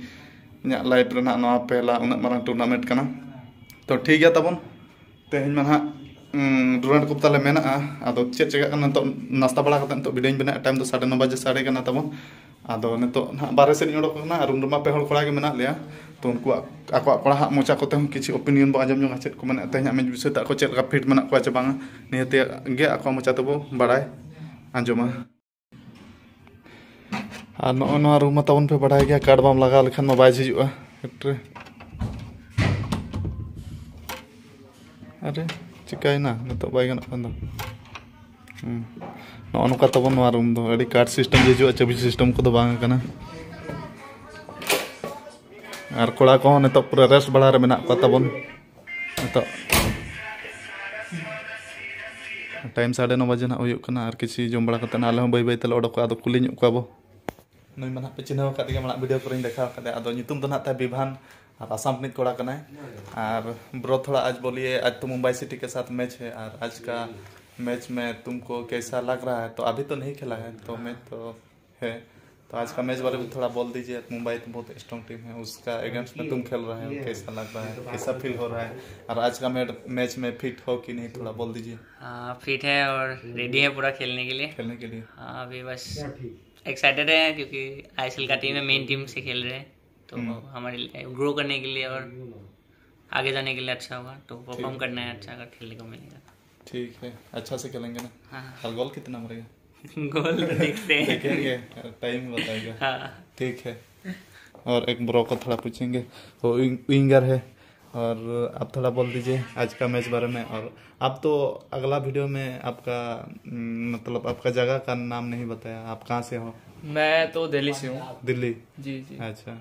ᱤᱧᱟᱹᱜ ᱞᱟᱭᱤᱯᱷ ᱨᱮᱱᱟᱜ ᱱᱚᱣᱟ ᱯᱮᱦᱞᱟ ᱩᱱᱟᱹᱜ ᱢᱟᱨᱟᱝ ᱴᱩᱨᱱᱟᱢᱮᱱᱴ ᱠᱟᱱᱟ᱾ ᱛᱚ ᱴᱷᱤᱠ ᱜᱮᱭᱟ ᱛᱟᱵᱚᱱ, ᱛᱮᱦᱮᱧ ᱢᱟ ᱱᱟᱦᱟᱜ ᱰᱩᱨᱟᱱᱴ ᱠᱚᱯ ᱛᱟᱞᱮ ᱢᱮᱱᱟᱜᱼᱟ᱾ ᱟᱫᱚ ᱪᱮᱫ ᱪᱮᱠᱟᱜ ᱠᱟᱱᱟ ᱱᱤᱛᱚᱜ, ᱱᱟᱥᱛᱟ ᱵᱟᱲᱟ ᱠᱟᱛᱮ ᱱᱤᱛᱚᱜ ᱵᱷᱤᱰᱤᱭᱳᱧ ᱵᱮᱱᱟᱣᱮᱫ ᱴᱟᱭᱤᱢ ᱫᱚ ᱥᱟᱲᱮ ᱱᱚ ᱵᱟᱡᱮ ᱥᱟᱲᱮ ᱠᱟᱱᱟ ᱛᱟᱵᱚᱱ᱾ ᱟᱫᱚ ᱱᱤᱛᱚᱜ ᱱᱟᱦᱟᱜ ᱵᱟᱨᱦᱮ ᱥᱮᱫ ᱤᱧ ᱚᱰᱚᱠ ᱟᱠᱟᱱᱟ᱾ ᱨᱩᱢ ᱨᱮᱢᱟ ᱯᱮ ᱦᱚᱲ ᱠᱚᱲᱟ ᱜᱮ ᱢᱮᱱᱟᱜ ᱞᱮᱭᱟ᱾ ᱛᱚ ᱩᱱᱠᱩᱣᱟᱜ, ᱟᱠᱚᱣᱟᱜ ᱠᱚᱲᱟ ᱦᱟᱜ ᱢᱚᱪᱟ ᱠᱚᱛᱮ ᱦᱚᱸ ᱠᱤᱪᱷᱩ ᱚᱯᱤᱱᱤᱭᱚᱱ ᱵᱚ ᱟᱸᱡᱚᱢ ᱧᱚᱜᱟ, ᱪᱮᱫ ᱠᱚ ᱢᱮᱱᱮᱫ ᱛᱮᱦᱮᱧᱟᱜ ᱢᱮᱪ ᱵᱤᱥᱚᱭ ᱛᱮ ᱟᱠᱚ ᱪᱮᱫ ᱞᱮᱠᱟ ᱯᱷᱤᱴ ᱢᱮᱱᱟᱜ ᱠᱚᱣᱟ ᱪᱮ ᱵᱟᱝᱟ, ᱱᱤᱭᱟᱹᱛᱮ ᱜᱮ ᱟᱠᱚᱣᱟᱜ ᱢᱚᱪᱟ ᱛᱮᱵᱚ ᱵᱟᱲᱟᱭ ᱟᱸᱡᱚᱢᱟ᱾ ᱟᱨ ᱱᱚᱜᱼᱚᱭ ᱱᱚᱣᱟ ᱨᱩᱢ ᱢᱟ ᱛᱟᱵᱚᱱ ᱯᱮ ᱵᱟᱲᱟᱭ ᱜᱮᱭᱟ, ᱠᱟᱨᱰ ᱵᱟᱢ ᱞᱟᱜᱟᱣ ᱞᱮᱠᱷᱟᱱ ᱢᱟ ᱵᱟᱭ ᱡᱷᱤᱡᱚᱜᱼᱟ ᱯᱷᱮᱠᱴᱨᱤ᱾ ᱟᱨᱮ, ᱪᱤᱠᱟᱹᱭᱮᱱᱟ? ᱱᱤᱛᱚᱜ ᱵᱟᱭ ᱜᱟᱱᱚᱜ ᱠᱟᱱ ᱫᱚ᱾ ᱦᱩᱸ᱾ ᱱᱚᱜᱼᱚ ᱱᱚᱝᱠᱟ ᱛᱟᱵᱚᱱ ᱱᱚᱣᱟ ᱨᱩᱢ ᱫᱚ᱾ ᱟᱹᱰᱤ ᱠᱟᱨᱰ ᱥᱤᱥᱴᱮᱢ ᱦᱤᱡᱩᱜᱼᱟ, ᱪᱟᱹᱵᱤ ᱥᱤᱥᱴᱮᱢ ᱠᱚᱫᱚ ᱵᱟᱝ ᱠᱟᱱᱟ᱾ ᱟᱨ ᱠᱚᱲᱟ ᱠᱚᱦᱚᱸ ᱱᱤᱛᱚᱜ ᱯᱩᱨᱟᱹ ᱨᱮᱥᱴ ᱵᱟᱲᱟ ᱨᱮ ᱢᱮᱱᱟᱜ ᱠᱚᱣᱟ ᱛᱟᱵᱚᱱ᱾ ᱱᱤᱛᱚᱜ ᱴᱟᱭᱤᱢ ᱥᱟᱲᱮ ᱱᱚ ᱵᱟᱡᱮ ᱱᱟᱜ ᱦᱩᱭᱩᱜ ᱠᱟᱱᱟ᱾ ᱟᱨ ᱠᱤᱪᱷᱩ ᱡᱚᱢ ᱵᱟᱲᱟ ᱠᱟᱛᱮ ᱱᱟᱜ ᱟᱞᱮ ᱦᱚᱸ ᱵᱟᱹᱭ ᱵᱟᱹᱭ ᱛᱮᱞᱮ ᱚᱰᱚᱠᱚᱜᱼᱟ᱾ ᱟᱫᱚ ᱠᱩᱞᱤ ᱧᱚᱜ ᱠᱚᱣᱟ ᱵᱚ᱾ ᱱᱩᱭ ᱢᱟ ᱱᱟᱦᱟᱜ ᱯᱮ ᱪᱤᱱᱦᱟᱹᱣ ᱟᱠᱟᱫ ᱜᱮᱭᱟ, ᱢᱟᱲᱟᱝ ᱵᱷᱤᱰᱤᱭᱳ ᱠᱚᱨᱮᱧ ᱫᱮᱠᱷᱟᱣ ᱟᱠᱟᱫᱮᱭᱟ᱾ ᱟᱫᱚ ᱧᱩᱛᱩᱢ ᱫᱚ ᱱᱟᱦᱟᱜ ᱛᱟᱭ ᱵᱤᱵᱷᱟᱱ, ᱟᱨ ᱟᱥᱟᱢ ᱨᱤᱱᱤᱡ ᱠᱚᱲᱟ ᱠᱟᱱᱟᱭ᱾ ᱟᱨ ᱵᱨᱚ, ᱛᱷᱚᱲᱟ ᱟᱡ ᱵᱚᱞᱤᱭᱮ, ᱟᱡ ᱛᱚ ᱢᱩᱢᱵᱟᱭ ᱥᱤᱴᱤ ᱠᱮ ᱥᱟᱛᱷ ᱢᱮᱪ ᱦᱮ, ᱟᱨ ᱟᱡ ᱠᱟ ᱢᱮᱪ ᱢᱮ ᱛᱩᱢᱠᱳ ᱠᱮᱥᱟ ᱞᱟᱜᱽ ᱨᱟᱦᱟ ᱦᱮ? ᱛᱚ ᱟᱵᱷᱤ ᱛᱚ ᱱᱟᱦᱤ ᱠᱷᱮᱞᱟ ᱦᱮ, ᱛᱚ ᱢᱮᱪ ᱛᱚ ᱦᱮ, ᱛᱚ ᱟᱡ ᱠᱟ ᱢᱮᱪ ᱵᱟᱨᱮ ᱢᱮ ᱛᱷᱚᱲᱟ ᱵᱚᱞ ᱫᱤᱡᱤᱭᱮ, ᱢᱩᱢᱵᱟᱭ ᱛᱚ ᱵᱚᱦᱩᱛ ᱥᱴᱨᱚᱝ ᱴᱤᱢ ᱦᱮ, ᱩᱥᱠᱟ ᱮᱜᱮᱱᱥᱴ ᱢᱮ ᱛᱩᱢ ᱠᱷᱮᱞ ᱨᱟᱦᱟ ᱦᱮ, ᱠᱮᱥᱟ ᱞᱟᱜᱽ ᱨᱟᱦᱟ ᱦᱮ, ᱠᱮᱥᱟ ᱯᱷᱤᱞ ᱦᱳ ᱨᱟᱦᱟ ᱦᱮ, ᱟᱨ ᱟᱡ ᱠᱟ ᱢᱮᱪ ᱢᱮ ᱯᱷᱤᱴ ᱦᱳ ᱠᱤ ᱱᱟᱦᱤ, ᱛᱷᱚᱲᱟ ᱵᱚᱞ ᱫᱤᱡᱤᱭᱮ। हाँ, फिट है और रेडी है पूरा खेलने के लिए। खेलने के लिए। हाँ, अभी बस खेलने के लिए। एक्साइटेड है क्योंकि आईएसएल का टीम है, मेन टीम से खेल रहे हैं, तो हमारे लिए ग्रो करने के लिए और आगे जाने के लिए अच्छा होगा। तो परफॉर्म करना है, अच्छा अगर खेलने को मिलेगा। ठीक है, अच्छा से खेलेंगे ना। हाँ। और गोल कितना मरेगा? गोल तो देखते हैं। देखेंगे, टाइम बताएगा। हाँ। ठीक है। और एक ब्रो को थोड़ा पूछेंगे, वो विंगर है। और आप थोड़ा बोल दीजिए आज का मैच बारे में। और आप तो अगला वीडियो में आपका, मतलब आपका जगह का नाम नहीं बताया, आप कहाँ से हो? मैं तो दिल्ली से हूँ। दिल्ली। जी जी। अच्छा।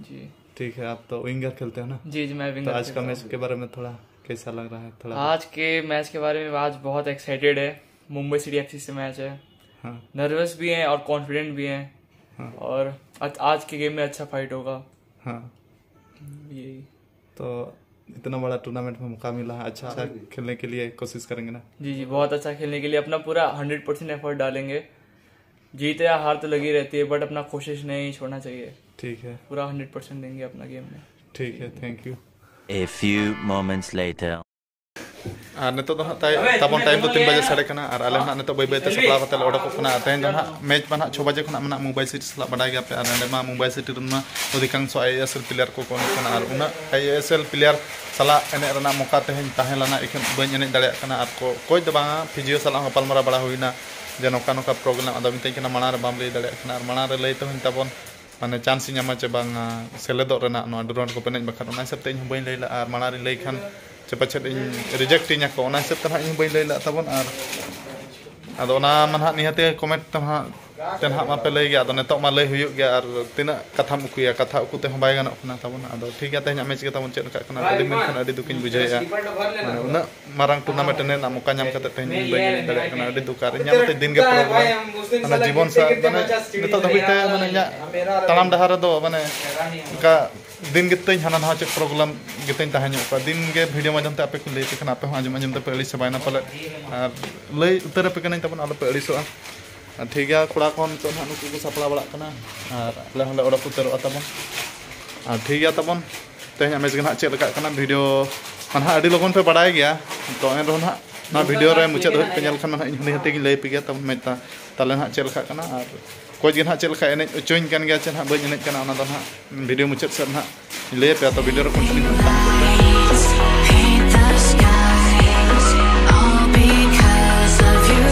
जी। ठीक है, आप तो विंगर खेलते हो ना? जी जी, मैं विंगर तो आज का मैच के बारे में थोड़ा कैसा लग रहा है? थोड़ा आज के मैच के बारे में आज बहुत एक्साइटेड है। मुंबई सिटी एफसी से मैच है। हाँ। नर्वस भी हैं और कॉन्फिडेंट भी हैं। हाँ। और आज, आज के गेम में अच्छा फाइट होगा। हाँ। यही। तो इतना बड़ा टूर्नामेंट में मौका मिला है, अच्छा, अच्छा खेलने के लिए कोशिश करेंगे ना? जी जी, बहुत अच्छा खेलने के लिए अपना पूरा हंड्रेड परसेंट एफर्ट डालेंगे। जीत या हार तो लगी रहती है, बट अपना कोशिश नहीं छोड़ना चाहिए। ठीक है। पूरा हंड्रेड परसेंट देंगे अपना गेम में। ठीक है, thank you। A few moments later. ᱟᱨ ᱱᱤᱛᱚᱜ ᱫᱚ ᱦᱟᱸᱜ ᱛᱟᱭ ᱛᱟᱵᱚᱱ ᱴᱟᱭᱤᱢ ᱫᱚ ᱛᱤᱱ ᱵᱟᱡᱮ ᱥᱟᱰᱮ ᱠᱟᱱᱟ, ᱟᱨ ᱟᱞᱮ ᱦᱚᱸ ᱦᱟᱸᱜ ᱱᱤᱛᱚᱜ ᱵᱟᱹᱭ ᱵᱟᱹᱭ ᱛᱮ ᱥᱟᱯᱲᱟᱣ ᱠᱟᱛᱮ ᱞᱮ ᱚᱰᱚᱠᱚᱜ ᱠᱟᱱᱟ᱾ ᱟᱨ ᱛᱮᱦᱮᱧ ᱫᱚ ᱦᱟᱸᱜ ᱢᱮᱪ ᱢᱟ ᱦᱟᱸᱜ ᱪᱷᱚ ᱵᱟᱡᱮ ᱠᱷᱚᱱᱟᱜ ᱢᱮᱱᱟᱜᱼᱟ ᱢᱳᱵᱟᱭ ᱥᱤᱴᱤ ᱥᱟᱞᱟᱜ, ᱵᱟᱰᱟᱭ ᱜᱮᱭᱟᱯᱮ᱾ ᱟᱨ ᱱᱚᱸᱰᱮ ᱢᱟ ᱢᱳᱵᱟᱭ ᱥᱤᱴᱤ ᱨᱮᱱ ᱢᱟ ᱚᱫᱷᱤᱠᱟᱝᱥᱚ ᱟᱭ ᱮᱥ ᱮᱞ ᱯᱞᱮᱭᱟᱨ ᱠᱚ ᱠᱚ ᱮᱱᱮᱡ ᱠᱟᱱᱟ, ᱟᱨ ᱩᱱᱟᱹᱜ ᱟᱭ ᱮᱥ ᱮᱞ ᱯᱞᱮᱭᱟᱨ ᱥᱟᱞᱟᱜ ᱮᱱᱮᱡ ᱨᱮᱱᱟᱜ ᱢᱚᱠᱟ ᱛᱮᱦᱮᱧ ᱛᱟᱦᱮᱸ ᱞᱮᱱᱟ, ᱮᱱᱠᱷᱟᱱ ᱵᱟᱹᱧ ᱮᱱᱮᱡ ᱫᱟᱲᱮᱭᱟᱜ ᱠᱟᱱᱟ᱾ ᱟᱨ ᱠᱚ ᱠᱳᱪ ᱫᱚ ᱵᱟᱝᱟ, ᱯᱷᱤᱡᱤᱭᱳ ᱥᱟᱞᱟᱜ ᱦᱚᱸ ᱜᱟᱯᱟᱞᱢᱟᱨᱟᱣ ᱵᱟᱲᱟ ᱦᱩᱭᱱᱟ ᱡᱮ ᱱᱚᱝᱠᱟ ᱱᱚᱝᱠᱟ ᱯᱨᱚᱵᱞᱮᱢ, ᱟᱫᱚ ᱢᱤᱛᱟᱹᱧ ᱠᱟᱱᱟ ᱢᱟᱲᱟᱝ ᱨᱮ ᱵᱟᱢ ᱞᱟᱹᱭ ᱫᱟᱲᱮᱭᱟᱜ ᱠᱟᱱᱟ, ᱟᱨ ᱢᱟᱲᱟᱝ ᱨᱮ ᱞᱟᱹᱭ ᱛᱟᱵᱚᱱ ᱛᱟᱵᱚᱱ ᱢᱟᱱᱮ ᱪᱟᱱᱥ ᱤᱧ ᱧᱟᱢᱟ ᱪᱮ ᱵᱟᱝ, ᱥᱮᱞᱮᱫᱚᱜ ᱨᱮᱱᱟᱜ ᱱᱚᱣᱟ ᱰᱩᱨᱟᱱᱰ ᱠᱚᱯ ᱮᱱᱮᱡ ᱵᱟᱠᱷᱟᱱ, ᱚᱱᱟ ᱦᱤᱥᱟᱹᱵ ᱛᱮ ᱤᱧ ᱦᱚᱸ ᱵᱟᱹᱧ ᱞᱟᱹᱭ ᱞᱟᱜᱼᱟ᱾ ᱟᱨ ᱢᱟᱲᱟᱝ ᱨᱤᱧ ᱞᱟᱹᱭ ᱠᱷᱟᱱ ᱪᱮ ᱯᱟᱪᱮᱫ ᱤᱧ ᱨᱤᱡᱮᱠᱴ ᱤᱧᱟ ᱠᱚ, ᱚᱱᱟ ᱦᱤᱥᱟᱹᱵ ᱛᱮ ᱱᱟᱦᱟᱜ ᱤᱧ ᱦᱚᱸ ᱵᱟᱹᱧ ᱞᱟᱹᱭ ᱞᱟᱜ ᱛᱟᱵᱚᱱ᱾ ᱟᱨ ᱟᱫᱚ ᱚᱱᱟ ᱢᱟ ᱱᱟᱦᱟᱜ ᱱᱤᱦᱟᱹᱛ ᱜᱮ ᱠᱚᱢᱮᱱᱴ ᱛᱮ ᱱᱟᱦᱟᱜ ᱛᱮ ᱱᱟᱦᱟᱜ ᱢᱟᱯᱮ ᱞᱟᱹᱭ ᱜᱮᱭᱟ, ᱟᱫᱚ ᱱᱤᱛᱚᱜ ᱢᱟ ᱞᱟᱹᱭ ᱦᱩᱭᱩᱜ ᱜᱮᱭᱟ, ᱟᱨ ᱛᱤᱱᱟᱹᱜ ᱠᱟᱛᱷᱟᱢ ᱩᱠᱩᱭᱟ, ᱠᱟᱛᱷᱟ ᱩᱠᱩ ᱛᱮᱦᱚᱸ ᱵᱟᱭ ᱜᱟᱱᱚᱜ ᱠᱟᱱᱟ ᱛᱟᱵᱚᱱ᱾ ᱟᱫᱚ ᱴᱷᱤᱠ ᱜᱮᱭᱟ, ᱛᱮᱦᱮᱧᱟᱜ ᱢᱮᱪ ᱜᱮ ᱛᱟᱵᱚᱱ ᱪᱮᱫ ᱞᱮᱠᱟᱜ ᱠᱟᱱᱟ, ᱟᱹᱰᱤ ᱢᱮᱱᱠᱷᱟᱱ ᱟᱹᱰᱤ ᱫᱩᱠᱤᱧ ᱵᱩᱡᱷᱟᱹᱣᱮᱫᱼᱟ, ᱢᱟᱱᱮ ᱩᱱᱟᱹᱜ ᱢᱟᱨᱟᱝ ᱴᱩᱨᱱᱟᱢᱮᱱᱴ ᱮᱱᱮᱡ ᱨᱮᱱᱟᱜ ᱢᱚᱠᱟ ᱧᱟᱢ ᱠᱟᱛᱮ ᱛᱮᱦᱮᱧ ᱤᱧ ᱵᱟᱹᱧ ᱮᱱᱮᱡ ᱫᱟᱲᱮᱭᱟᱜ ᱠᱟᱱᱟ, ᱟᱹᱰᱤ ᱫᱩᱠ᱾ ᱟᱨ ᱤᱧᱟᱹᱜ ᱢᱟᱛᱚ ᱫᱤᱱ ᱜᱮ ᱯᱨᱚᱵᱞᱮᱢ, ᱚᱱᱟ ᱡᱤᱵᱚᱱ ᱥᱟᱶ ᱢᱟᱱᱮ ᱱᱤᱛᱚᱜ ᱫᱷᱟᱹᱵᱤᱡ ᱛᱮ ᱢᱟᱱᱮ ᱤᱧᱟᱹᱜ ᱛᱟᱲᱟᱢ ᱰᱟᱦᱟᱨ ᱨᱮᱫᱚ ᱢᱟᱱᱮ ᱚᱱᱠᱟ ᱫᱤᱱ ᱜᱮᱛᱚᱧ ᱦᱟᱱᱟ ᱱᱟᱣᱟ ᱪᱮᱫ ᱯᱨᱚᱵᱞᱮᱢ ᱜᱮᱛᱚᱧ ᱛᱟᱦᱮᱸ ᱧᱚᱜ ᱠᱚᱜᱼᱟ᱾ ᱫᱤᱱ ᱜᱮ ᱵᱷᱤᱰᱤᱭᱳ ᱢᱟᱫᱽᱫᱷᱚᱢ ᱛᱮ ᱟᱯᱮ ᱠᱚ ᱞᱟᱹᱭ ᱟᱯᱮ ᱠᱟᱱᱟ, ᱟᱯᱮ ᱦᱚᱸ ᱟᱸᱡᱚᱢ ᱟᱸᱡᱚᱢ ᱛᱮᱯᱮ ᱟᱹᱲᱤᱥ ᱪᱟᱵᱟᱭᱮᱱᱟ ᱯᱟᱞᱮᱫ᱾ ᱟᱨ ᱞᱟᱹᱭ ᱩᱛᱟᱹᱨ ᱟᱯᱮ ᱠᱟᱹᱱᱟᱹᱧ ᱛᱟᱵᱚᱱ, ᱟᱞᱚᱯᱮ ᱟᱹᱲᱤᱥᱚᱜᱼᱟ᱾ ᱟᱨ ᱴᱷᱤᱠ ᱜᱮᱭᱟ, ᱠᱚᱲᱟ ᱠᱚ ᱱᱤᱛᱚᱜ ᱱᱟᱦᱟᱜ ᱱᱩᱠᱩ ᱠᱚ ᱥᱟᱯᱲᱟᱣ ᱵᱟᱲᱟᱜ ᱠᱟᱱᱟ, ᱟᱨ ᱟᱞᱮ ᱦᱚᱸᱞᱮ ᱚᱰᱚᱠ ᱩᱛᱟᱹᱨᱚᱜᱼᱟ ᱛᱟᱵᱚᱱ᱾ ᱟᱨ ᱴᱷᱤᱠ ᱜᱮᱭᱟ ᱛᱟᱵᱚᱱ, ᱛᱮᱦᱮᱧᱟᱜ ᱢᱮᱪ ᱜᱮ ᱱᱟᱦᱟᱜ ᱪᱮᱫ ᱞᱮᱠᱟᱜ ᱠᱟᱱᱟ, ᱵᱷᱤᱰᱤᱭᱳ ᱢᱟ ᱱᱟᱦᱟᱜ ᱟᱹᱰᱤ ᱞᱚᱜᱚᱱ ᱯᱮ ᱵᱟᱲᱟᱭ ᱜᱮᱭᱟ, ᱛᱚ ᱮᱱ ᱨᱮᱦᱚᱸ ᱱᱟᱦᱟᱜ ᱱᱚᱣᱟ ᱵᱷᱤᱰᱤᱭᱳ ᱨᱮ ᱢᱩᱪᱟᱹᱫ ᱫᱷᱟᱹᱵᱤᱡ ᱯᱮ ᱧᱮᱞ ᱠᱷᱟᱱ ᱱᱟᱦᱟᱜ ᱤᱧ ᱦᱚᱸ ᱱᱤᱦᱟᱹᱛ ᱜᱤᱧ ᱞᱟᱹᱭ ᱟᱯᱮ ᱜᱮᱭᱟ ᱛᱟᱵᱚᱱ ᱢᱮᱪ ᱛᱟ-, ᱛᱟᱞᱮ ᱱᱟᱦᱟᱜ ᱪᱮᱫ ᱞᱮᱠᱟᱜ ᱠᱟᱱᱟ, ᱟᱨ ᱠᱳᱪ ᱜᱮ ᱱᱟᱦᱟᱜ ᱪᱮᱫ ᱞᱮᱠᱟ ᱮᱱᱮᱡ ᱦᱚᱪᱚᱧ ᱠᱟᱱ ᱜᱮᱭᱟ ᱪᱮ ᱱᱟᱦᱟᱜ ᱵᱟᱹᱧ ᱮᱱᱮᱡ ᱠᱟᱱᱟ, ᱚᱱᱟ ᱫᱚ ᱱᱟᱦᱟᱜ ᱵᱷᱤᱰᱤᱭᱳ ᱢᱩᱪᱟᱹᱫ ᱥᱮᱫ ᱱᱟᱦᱟᱜ ᱤᱧ ᱞᱟᱹᱭ ᱟᱯᱮᱭᱟ᱾ ᱛᱚ ᱵᱷᱤᱰᱤᱭᱳ ᱨᱮ ᱠᱚᱱᱴᱤᱱᱤᱭᱩ ᱛᱟᱦᱮᱱ ᱯᱮ᱾ Paint the skies all because of you.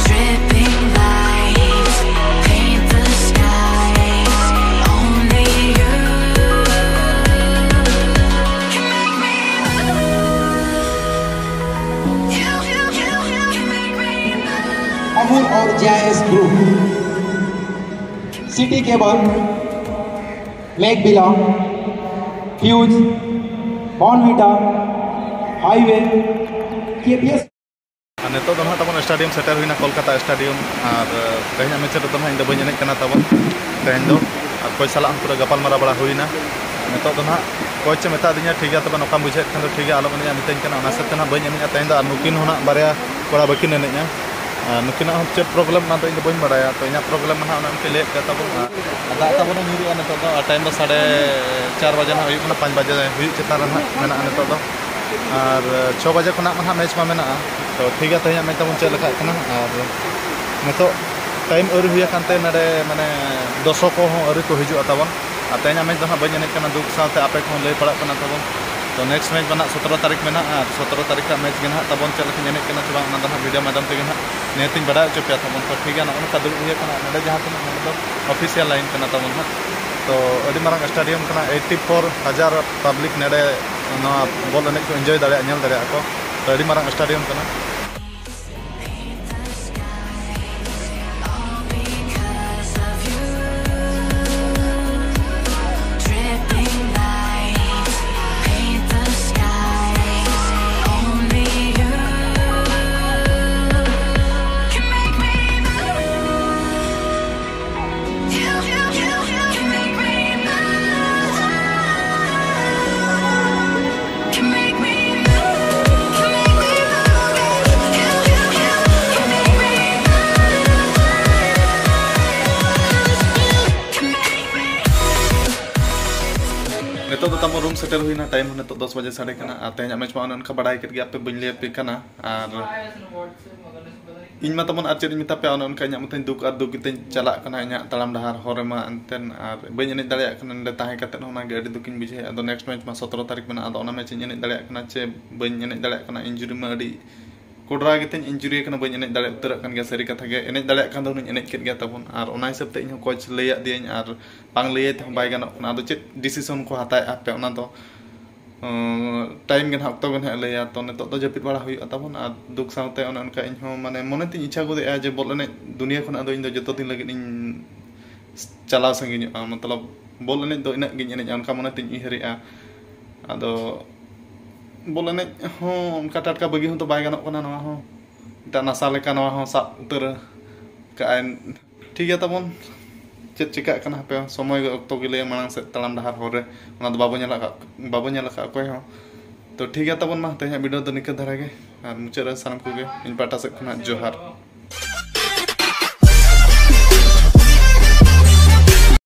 Dripping lights paint the skies, only you can make me move. You, you, you, you can make me move. Amul और J I S group city cable, मैगविला, Fuse, Bournvita, Highway, KPS. ᱟᱨ ᱱᱤᱛᱚᱜ ᱫᱚ ᱱᱟᱦᱟᱜ ᱛᱟᱵᱚᱱ stadium ᱥᱮᱴᱮᱨ ᱦᱩᱭᱱᱟ, Kolkata stadium. ᱟᱨ ᱛᱮᱦᱮᱧᱟᱜ ᱢᱮᱪ ᱨᱮᱫᱚ ᱱᱟᱦᱟᱜ ᱤᱧ ᱫᱚ ᱵᱟᱹᱧ ᱮᱱᱮᱡ ᱠᱟᱱᱟ ᱛᱟᱵᱚᱱ ᱛᱮᱦᱮᱧ ᱫᱚ᱾ ᱟᱨ ᱠᱳᱪ ᱥᱟᱞᱟᱜ ᱦᱚᱸ ᱯᱩᱨᱟᱹ ᱜᱟᱯᱟᱞᱢᱟᱨᱟᱣ ᱵᱟᱲᱟ ᱦᱩᱭᱱᱟ᱾ ᱱᱤᱛᱚᱜ ᱫᱚ ᱱᱟᱦᱟᱜ ᱠᱳᱪ ᱮ ᱢᱮᱛᱟ ᱫᱤᱧᱟ, "ᱴᱷᱤᱠ ᱜᱮᱭᱟ, ᱛᱚᱵᱮ ᱱᱚᱝᱠᱟᱢ ᱵᱩᱡᱷᱟᱹᱣᱮᱫ ᱠᱷᱟᱱ ᱫᱚ ᱴᱷᱤᱠ ᱜᱮᱭᱟ, ᱟᱞᱚᱢ ᱮᱱᱮᱡᱼᱟ," ᱢᱤᱛᱟᱹᱧ ᱠᱟᱱᱟ᱾ ᱚᱱᱟ ᱦᱤᱥᱟᱹᱵ ᱛᱮ ᱱᱟᱦᱟᱜ ᱵᱟᱹᱧ ᱮᱱᱮᱡᱼᱟ ᱛᱮᱦᱮᱧ ᱫᱚ᱾ ᱟᱨ ᱱᱩᱠᱤᱱ ᱦᱚᱸ ᱱᱟᱦᱟᱜ ᱵᱟᱨᱭᱟ ᱠᱚᱲᱟ ᱵᱟᱹᱠᱤᱱ ᱮᱱᱮᱡᱼᱟ᱾ ᱟᱨ ᱱᱩᱠᱤᱱᱟᱜ ᱦᱚᱸ ᱪᱮᱫ ᱯᱨᱚᱵᱞᱮᱢ, ᱚᱱᱟ ᱫᱚ ᱤᱧ ᱫᱚ ᱵᱟᱹᱧ ᱵᱟᱲᱟᱭᱟ᱾ ᱛᱚ ᱤᱧᱟᱹᱜ ᱯᱨᱚᱵᱞᱮᱢ ᱱᱟᱦᱟᱜ ᱚᱱᱮ ᱚᱱᱠᱟᱧ ᱞᱟᱹᱭᱮᱫ ᱯᱮᱭᱟ ᱛᱟᱵᱚᱱ᱾ ᱟᱨ ᱫᱟᱜ ᱛᱟᱵᱚᱱ ᱧᱩᱨᱩᱜᱼᱟ ᱱᱤᱛᱚᱜ ᱫᱚ, ᱟᱨ ᱴᱟᱭᱤᱢ ᱫᱚ ᱥᱟᱲᱮ ᱪᱟᱨ ᱵᱟᱡᱮ ᱱᱟᱦᱟᱜ ᱦᱩᱭᱩᱜ ᱠᱟᱱᱟ, ᱯᱟᱸᱪ ᱵᱟᱡᱮ ᱦᱩᱭᱩᱜ ᱪᱮᱛᱟᱱ ᱨᱮ ᱱᱟᱦᱟᱜ ᱢᱮᱱᱟᱜᱼᱟ ᱱᱤᱛᱚᱜ ᱫᱚ᱾ ᱟᱨ ᱪᱷᱚ ᱵᱟᱡᱮ ᱠᱷᱚᱱᱟᱜ ᱢᱟ ᱱᱟᱦᱟᱜ ᱢᱮᱪ ᱢᱟ ᱢᱮᱱᱟᱜᱼᱟ᱾ ᱛᱚ ᱴᱷᱤᱠ ᱜᱮᱭᱟ, ᱛᱮᱦᱮᱧᱟᱜ ᱢᱮᱪ ᱛᱟᱵᱚᱱ ᱪᱮᱫ ᱞᱮᱠᱟᱜ ᱠᱟᱱᱟ᱾ ᱟᱨ ᱱᱤᱛᱚᱜ ᱴᱟᱭᱤᱢ ᱟᱹᱣᱨᱤ ᱦᱩᱭ ᱟᱠᱟᱱ ᱛᱮ ᱱᱚᱰᱮ ᱢᱟᱱᱮ ᱫᱚᱨᱥᱚᱠ ᱠᱚᱦᱚᱸ ᱟᱹᱣᱨᱤ ᱠᱚ ᱦᱤᱡᱩᱜᱼᱟ ᱛᱟᱵᱚᱱ᱾ ᱟᱨ ᱛᱮᱦᱮᱧᱟᱜ ᱢᱮᱪ ᱫᱚ ᱦᱟᱸᱜ ᱵᱟᱹᱧ ᱮᱱᱮᱡ ᱠᱟᱱᱟ, ᱫᱩᱠ ᱥᱟᱶᱛᱮ ᱟᱯᱮ ᱠᱚᱦᱚᱸ ᱞᱟᱹᱭ ᱯᱟᱲᱟᱜ ᱠᱟᱱᱟ ᱛᱟᱵᱚᱱ᱾ ᱛᱚ ᱱᱮᱠᱥᱴ ᱢᱮᱪ ᱢᱟ ᱱᱟᱦᱟᱜ ᱥᱚᱛᱨᱚ ᱛᱟᱹᱨᱤᱠᱷ ᱢᱮᱱᱟᱜᱼᱟ, ᱟᱨ ᱥᱚᱛᱨᱚ ᱛᱟᱹᱨᱤᱠᱷ ᱨᱮᱭᱟᱜ ᱢᱮᱪ ᱜᱮ ᱱᱟᱦᱟᱜ ᱛᱟᱵᱚᱱ ᱪᱮᱫ ᱞᱮᱠᱟᱧ ᱮᱱᱮᱡ ᱠᱟᱱᱟ ᱥᱮ ᱵᱟᱝ, ᱚᱱᱟ ᱫᱚ ᱦᱟᱸᱜ ᱵᱷᱤᱰᱤᱭᱳ ᱢᱟᱫᱽᱫᱷᱚᱢ ᱛᱮᱜᱮ ᱱᱟᱦᱟᱜ ᱱᱤᱦᱟᱹᱛᱤᱧ ᱵᱟᱰᱟᱭ ᱦᱚᱪᱚ ᱯᱮᱭᱟ ᱛᱟᱵᱚᱱ᱾ ᱛᱚ ᱴᱷᱤᱠ ᱜᱮᱭᱟ, ᱱᱚᱜᱼᱚ ᱱᱚᱝᱠᱟ ᱫᱩᱲᱩᱵ ᱦᱩᱭ ᱟᱠᱟᱱᱟ᱾ ᱱᱚᱰᱮ ᱡᱟᱦᱟᱸ ᱛᱤᱱᱟᱹᱜ, ᱱᱚᱰᱮ ᱫᱚ ᱚᱯᱷᱤᱥᱤᱭᱟᱞ ᱞᱟᱭᱤᱱ ᱠᱟᱱᱟ ᱛᱟᱵᱚᱱ ᱦᱟᱸᱜ᱾ ᱛᱚ ᱟᱹᱰᱤ ᱢᱟᱨᱟᱝ ᱥᱴᱮᱰᱤᱭᱟᱢ ᱠᱟᱱᱟ, ᱮᱭᱤᱴᱤ ᱯᱷᱳᱨ ᱦᱟᱡᱟᱨ ᱯᱟᱵᱽᱞᱤᱠ ᱱᱚᱰᱮ ᱱᱚᱣᱟ ᱵᱚᱞ ᱮᱱᱮᱡ ᱠᱚ ᱮᱱᱡᱚᱭ ᱫᱟᱲᱮᱭᱟᱜᱼᱟ, ᱧᱮᱞ ᱫᱟᱲᱮᱭᱟᱜᱼᱟ ᱠᱚ᱾ ᱛᱚ ᱟᱹᱰᱤ ᱢᱟᱨᱟᱝ ᱥᱴᱮᱰᱤᱭᱟᱢ ᱠᱟᱱᱟ᱾ ᱱᱤᱛᱚᱜ ᱫᱚ ᱛᱟᱵᱚᱱ ᱨᱩᱢ ᱥᱮᱴᱮᱨ ᱦᱩᱭᱱᱟ, ᱴᱟᱭᱤᱢ ᱦᱚᱸ ᱱᱤᱛᱚᱜ ᱫᱚᱥ ᱵᱟᱡᱮ ᱥᱟᱰᱮ ᱠᱟᱱᱟ᱾ ᱟᱨ ᱛᱮᱦᱮᱧᱟᱜ ᱢᱮᱪ ᱢᱟ ᱚᱱᱮ ᱚᱱᱠᱟ ᱵᱟᱰᱟᱭ ᱠᱮᱫ ᱜᱮᱭᱟ ᱯᱮ, ᱵᱟᱹᱧ ᱞᱟᱹᱭ ᱟᱯᱮ ᱠᱟᱱᱟ᱾ ᱟᱨ ᱤᱧ ᱢᱟ ᱛᱟᱵᱚᱱ ᱟᱨ ᱪᱮᱫ ᱤᱧ ᱢᱮᱛᱟ ᱯᱮᱭᱟ, ᱚᱱᱮ ᱚᱱᱠᱟ ᱤᱧᱟᱹᱜ ᱢᱟᱛᱚᱧ ᱫᱩᱠ ᱟᱨ ᱫᱩᱠ ᱜᱮᱛᱤᱧ ᱪᱟᱞᱟᱜ ᱠᱟᱱᱟ ᱤᱧᱟᱹᱜ ᱛᱟᱲᱟᱢ ᱰᱟᱦᱟᱨ ᱦᱚᱨ ᱨᱮᱢᱟ ᱮᱱᱛᱮᱫ, ᱟᱨ ᱵᱟᱹᱧ ᱮᱱᱮᱡ ᱫᱟᱲᱮᱭᱟᱜ ᱠᱟᱱᱟ ᱱᱚᱰᱮ ᱛᱟᱦᱮᱸ ᱠᱟᱛᱮᱫ ᱦᱚᱸ, ᱚᱱᱟᱜᱮ ᱟᱹᱰᱤ ᱫᱩᱠᱤᱧ ᱵᱩᱡᱷᱟᱹᱣᱮᱫᱼᱟ᱾ ᱟᱫᱚ ᱱᱮᱠᱥᱴ ᱢᱮᱪ ᱢᱟ ᱥᱚᱛᱨᱚ ᱛᱟᱹᱨᱤᱠᱷ ᱢᱮᱱᱟᱜᱼᱟ, ᱟᱫᱚ ᱚᱱᱟ ᱢᱮᱪ ᱤᱧ ᱮᱱᱮᱡ ᱫᱟᱲᱮᱭᱟᱜ ᱠᱟᱱᱟ ᱪᱮ ᱵᱟᱹᱧ ᱮᱱᱮᱡ ᱫᱟᱲᱮᱭᱟᱜ ᱠᱟᱱᱟ, ᱤᱧᱡᱩᱨᱤ ᱢᱟ ᱟᱹᱰᱤ ᱠᱚᱰᱨᱟ ᱜᱮᱛᱤᱧ ᱤᱧᱡᱩᱨᱤ ᱟᱠᱟᱱᱟ, ᱵᱟᱹᱧ ᱮᱱᱮᱡ ᱫᱟᱲᱮ ᱩᱛᱟᱹᱨᱚᱜ ᱠᱟᱱ ᱜᱮᱭᱟ᱾ ᱥᱟᱹᱨᱤ ᱠᱟᱛᱷᱟ ᱜᱮ, ᱮᱱᱮᱡ ᱫᱟᱲᱮᱭᱟᱜ ᱠᱷᱟᱱ ᱫᱚ ᱦᱩᱱᱟᱹᱧ ᱮᱱᱮᱡ ᱠᱮᱫ ᱜᱮᱭᱟ ᱛᱟᱵᱚᱱ᱾ ᱟᱨ ᱚᱱᱟ ᱦᱤᱥᱟᱹᱵ ᱛᱮ ᱤᱧ ᱦᱚᱸ ᱠᱳᱪ ᱞᱟᱹᱭ ᱟᱫᱤᱭᱟᱹᱧ ᱟᱨ ᱵᱟᱝ ᱞᱟᱹᱭᱟᱭ ᱛᱮᱦᱚᱸ ᱵᱟᱭ ᱜᱟᱱᱚᱜ ᱠᱟᱱᱟ᱾ ᱟᱫᱚ ᱪᱮᱫ ᱰᱤᱥᱤᱥᱚᱱ ᱠᱚ ᱦᱟᱛᱟᱣᱮᱫᱼᱟ ᱦᱟᱯᱮ, ᱚᱱᱟ ᱫᱚ ᱴᱟᱭᱤᱢ ᱜᱮ ᱱᱟᱦᱟᱜ, ᱚᱠᱛᱚ ᱜᱮ ᱱᱟᱦᱟᱜ ᱞᱟᱹᱭᱟ᱾ ᱛᱚ ᱱᱤᱛᱚᱜ ᱫᱚ ᱡᱟᱹᱯᱤᱫ ᱵᱟᱲᱟ ᱦᱩᱭᱩᱜᱼᱟ ᱛᱟᱵᱚᱱ᱾ ᱟᱨ ᱫᱩᱠ ᱥᱟᱶᱛᱮ ᱚᱱᱮ ᱚᱱᱠᱟ ᱤᱧ ᱦᱚᱸ ᱢᱟᱱᱮ ᱢᱚᱱᱮ ᱛᱤᱧ ᱤᱪᱪᱷᱟ ᱜᱚᱫᱮᱜᱼᱟ ᱡᱮ ᱵᱚᱞ ᱮᱱᱮᱡ ᱫᱩᱱᱤᱭᱟᱹ ᱠᱷᱚᱱᱟᱜ ᱫᱚ ᱤᱧ ᱫᱚ ᱡᱚᱛᱚ ᱫᱤᱱ ᱞᱟᱹᱜᱤᱫ ᱤᱧ ᱪᱟᱞᱟᱣ ᱥᱟᱺᱜᱤᱧᱚᱜᱼᱟ, ᱢᱚᱛᱞᱚᱵ ᱵᱚᱞ ᱮᱱᱮᱡ ᱫᱚ ᱤᱱᱟᱹᱜ ᱜᱤᱧ ᱮᱱᱮᱡᱼᱟ, ᱚᱱᱠᱟ ᱢᱚᱱᱮ ᱛᱤᱧ ᱩᱭᱦᱟᱹᱨᱮᱜᱼᱟ᱾ ᱟᱫᱚ ᱵᱚᱞ ᱮᱱᱮᱡ ᱦᱚᱸ ᱚᱱᱠᱟ ᱴᱟᱴᱠᱟ ᱵᱟᱹᱜᱤ ᱦᱚᱸᱛᱚ ᱵᱟᱭ ᱜᱟᱱᱚᱜ ᱠᱟᱱᱟ, ᱱᱚᱣᱟ ᱦᱚᱸ ᱢᱤᱫᱴᱟᱝ ᱱᱟᱥᱟ ᱞᱮᱠᱟ ᱱᱚᱣᱟ ᱦᱚᱸ ᱥᱟᱵ ᱩᱛᱟᱹᱨ ᱠᱟᱜᱼᱟᱭ᱾ ᱴᱷᱤᱠ ᱜᱮᱭᱟ ᱛᱟᱵᱚᱱ, ᱪᱮᱫ ᱪᱤᱠᱟᱹᱜ ᱠᱟᱱᱟ ᱦᱟᱯᱮ, ᱥᱚᱢᱚᱭ ᱜᱮ ᱚᱠᱛᱚ ᱜᱮ ᱞᱟᱹᱭᱟ ᱢᱟᱲᱟᱝ ᱥᱮᱫ ᱛᱟᱲᱟᱢ ᱰᱟᱦᱟᱨ ᱦᱚᱨ ᱨᱮ, ᱚᱱᱟ ᱫᱚ ᱵᱟᱵᱚ ᱧᱮᱞ ᱟᱠᱟᱫ, ᱵᱟᱵᱚ ᱧᱮᱞ ᱟᱠᱟᱫ ᱚᱠᱚᱭ ᱦᱚᱸ᱾ ᱛᱚ ᱴᱷᱤᱠ ᱜᱮᱭᱟ ᱛᱟᱵᱚᱱ, ᱢᱟ ᱛᱮᱦᱮᱧᱟᱜ ᱵᱷᱤᱰᱤᱭᱳ ᱫᱚ ᱱᱤᱝᱠᱟᱹ ᱫᱷᱟᱨᱟ ᱜᱮ, ᱟᱨ ᱢᱩᱪᱟᱹᱫ ᱨᱮ ᱥᱟᱱᱟᱢ ᱠᱚᱜᱮ ᱤᱧ ᱯᱟᱦᱴᱟ ᱥᱮᱫ ᱠᱷᱚᱱᱟᱜ ᱡᱚᱦᱟᱨ᱾